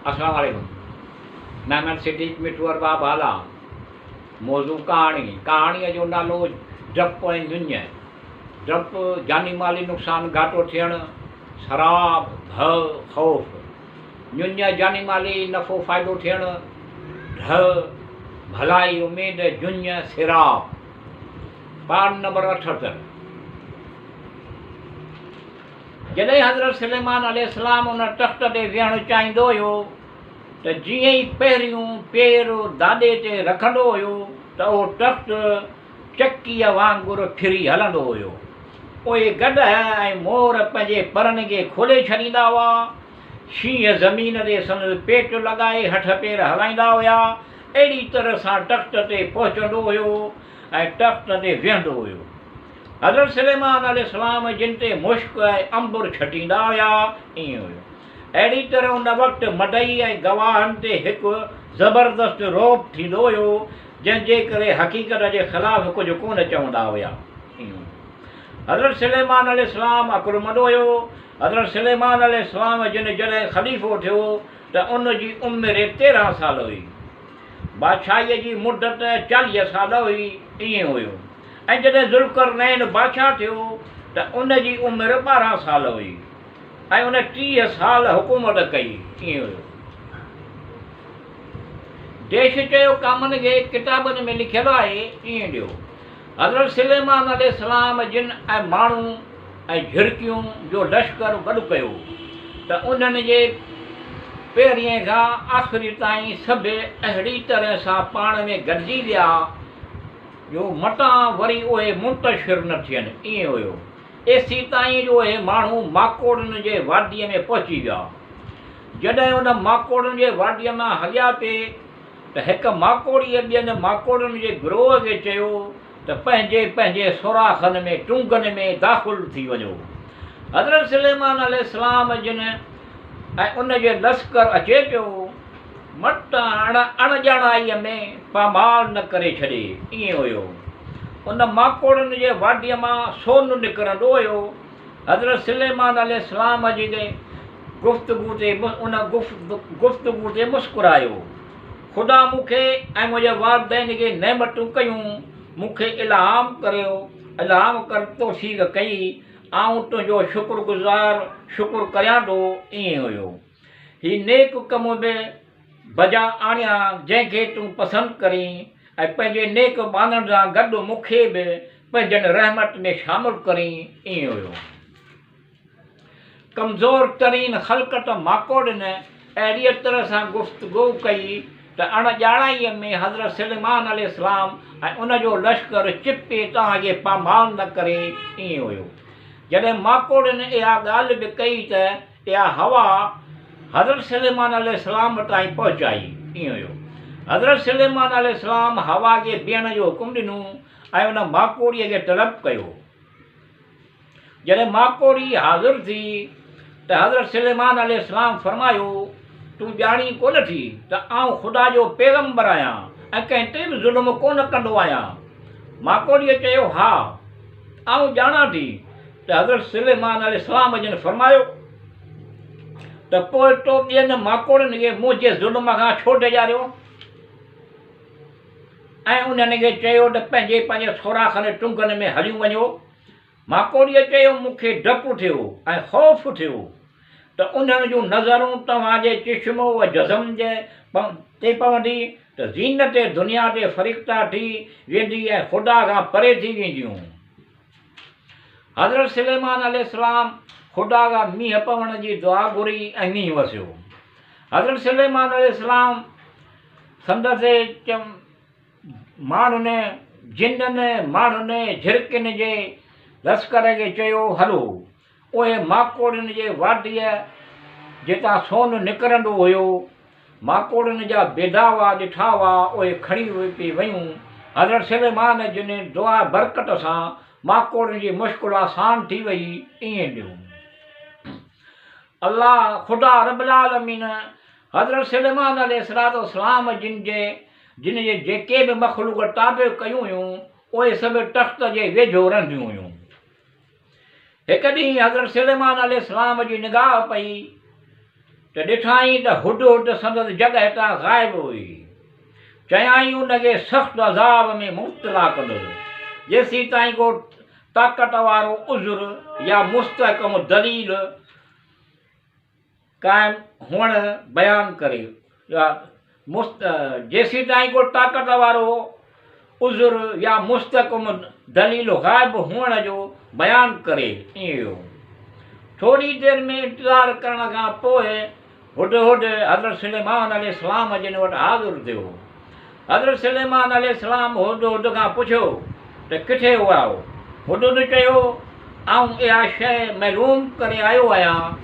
السلام عليڪم محمد صديق مٺو ارباب هالا موضوع ڪهاڻي ڪهاڻيء جو نالو ڊپ ۽ ڃڃ ڊپ جاني مالي نقصان گهاٽو ٿيڻ سراب ڀؤ خوف ڃڃ جاني مالي نفعو فائدو ٿيڻ ڍء ڀلائي اميد جڃ سراب پاڙ نمبر 78. جڏهن حضرت سليمان عليه السلام ان تخت تي ويهڻ چاهيندو هيو ته جيئن ئي پهريون پير داڏي تي رکندو هيو ته اهو تخت چڪيء وانگر ڦري هلندو هيو. اهي گڏهه ۽ مور پنهنجي پرن کي کولي ڇڏيندا هئا. شينهن زمين تي سندس پيٽ لڳائي هٺ پير هلائيندا هيا. اهڙي طرح سان تخت تي پهچندو هيو ۽ تخت تي ويهندو هيو. حضرت سليمان عليه السلام جن تي مشڪ ۽ عنبر ڇٽيندا هيا، ائين هيو. اهڙي طرح ان وقت مدعي ۽ گواهن تي هڪ زبردست رعب ٿيندو هيو، جنهن جي ڪري حقيقت جي خلاف ڪجهه ڪونه چوندا هيا. ائين هيو. حضرت سليمان عليه السلام عقلمند هيو. حضرت سليمان عليه السلام جن جڏهن خليفو ٿيو ته ان جي عمر 13 سال هئي. بادشاهيء جي مدت 40 سال هئي، ائين هيو. ۽ جڏهن ذوالقرنين بادشاهه ٿيو ته ان جي عمر 12 سال هئي ۽ ان 30 سال حڪومت ڪئي، ائين هيو. ديش چيو ڪامن کي ڪتابن ۾ لکيل آهي، ائين ڏيو. حضرت سليمان عليه السلام جن ۽ ماڻهو ۽ جهرڪيون جو لشڪر گڏ ڪيو ته انهن جي پهرئين کان آخري تائين سڀ اهڙي طرح سان پاڻ ۾ گڏجي ويا جو متان وري اهي منتشر نه ٿين. ائين هيو ايسيتائين جو اهي ماڻهو ماڪوڙن جي واديء ۾ پهچي ويا. جڏهن ان ماڪوڙن جي واديء مان هليا پئي ته هڪ ماڪوڙيء ٻين ماڪوڙن جي گروهه کي چيو ته پنهنجي پنهنجي سوراخن ۾، ٽونگن ۾، داخل ٿي وڃو. حضرت سليمان عليه السلام جن ۽ ان جي لشڪر اچي پيو، متان اڻڄاڻائيء ۾ پامال نه ڪري ڇڏي. ائين هيو. ان ماڪوڙن جي واديء مان سون نڪرندو هيو. حضرت سليمان عليه السلام جي گفتگو تي ان گفتگو تي مسڪرايو. خدا مون کي ۽ منهنجي والدين کي نعمتون ڪيون، مون کي الهام ڪريو، الهام ڪرڻ توفيق ڪئي، آئون تنهنجو شڪر گذار، شڪر ڪريان ٿو، ائين هيو. هي نيڪ ڪم به بجا آڻيان جنهن کي تون پسند ڪرين ۽ پنهنجي نيڪ ٻانهن سان گڏ مون کي به پنهنجن رحمت ۾ شامل ڪرين. ائين هيو. ڪمزور ترين خلقت ماڪوڙين اهڙيء طرح سان گفتگو ڪئي ته اڻ ڄاڻائيء ۾ حضرت سليمان عليه السلام ۽ ان جو لشڪر چپي توهان کي پامال نه ڪري. ائين هيو. جڏهن ماڪوڙين اها ڳالهه به ڪئي ته اها هوا حضرت سليمان عليه السلام تائين پهچائي. ائين هيو. حضرت سليمان عليه السلام هوا کي بيهڻ جو حڪم ڏنو ۽ ان ماڪوڙيء کي طلب ڪيو. جڏهن ماڪوڙي حاضر ٿي ته حضرت سليمان عليه السلام فرمايو، تون ڄاڻين ڪونه ٿي ته آئون خدا جو پيغمبر آهيان ۽ ڪنهن تي به ظلم ڪونه ڪندو آهيان. ماڪوڙيء چيو، ها، آئون ڄاڻان ٿي. ته حضرت سليمان عليه السلام جن فرمايو ته پوء تو ٻين ماڪوڙن کي منهنجي ظلم کان ڇو ڊيڄاريو؟ ۽ انهن کي چيو ته پنهنجي پنهنجي سوراخن ٽنگن ۾ هليون وڃو. ماڪوڙيء چيو مون کي ڊپ ٿيو ۽ خوف ٿيو ته انهن جون نظرون توهان جي چشم و جزم جي تي پوندي ته زينت دنيا تي فريفته ٿي ويندي ۽ خدا کان پري ٿي وينديون. حضرت سليمان عليه السلام خدا کان مينهن پوڻ جي دعا گهري ۽ مينهن وسيو. حضرت سليمان عليه السلام سندس ماڻهن، جنن، ماڻهن، جهرڪين جي لشڪر کي چيو، هلو. اهي ماڪوڙين جي واديء جتان سون نڪرندو هيو، ماڪوڙين جا بيداوا ڏٺا هئا، اهي کڻي پئي ويون. حضرت سليمان جن دعا برڪت سان ماڪوڙين جي مشڪل آسان ٿي وئي. ائين ڏيو. الله خدا رب العالمين حضرت سليمان عليه الصلوة والسلام جن جي جن جي جيڪي به مخلوق تابع ڪيون هيون، اهي سڀ تخت جي ويجهو رهنديون هيون. هڪ ڏينهن حضرت سليمان عليه السلام جي نگاهه پئي ته ڏٺائين ته هدهد سندس جڳهه تان غائب هئي. چيائين ان کي سخت عذاب ۾ مبتلا ڪندس، جيسيتائين ڪو طاقت وارو عذر يا مستحڪم دليل قائم هئڻ بيان ڪري يا جيسيتائين ڪو طاقت وارو عذر يا مستحڪم دليل غائب هئڻ جو بيان ڪري. ائين هو. ٿوري دير ۾ انتظار ڪرڻ کان پوء هدهد حضرت سليمان عليه السلام جن وٽ حاضر ٿيو. حضرت سليمان عليه السلام هدهد کان پڇيو ته ڪٿي هئا؟ هدهد چيو، آئون اها شيء معلوم ڪري آيو آهيان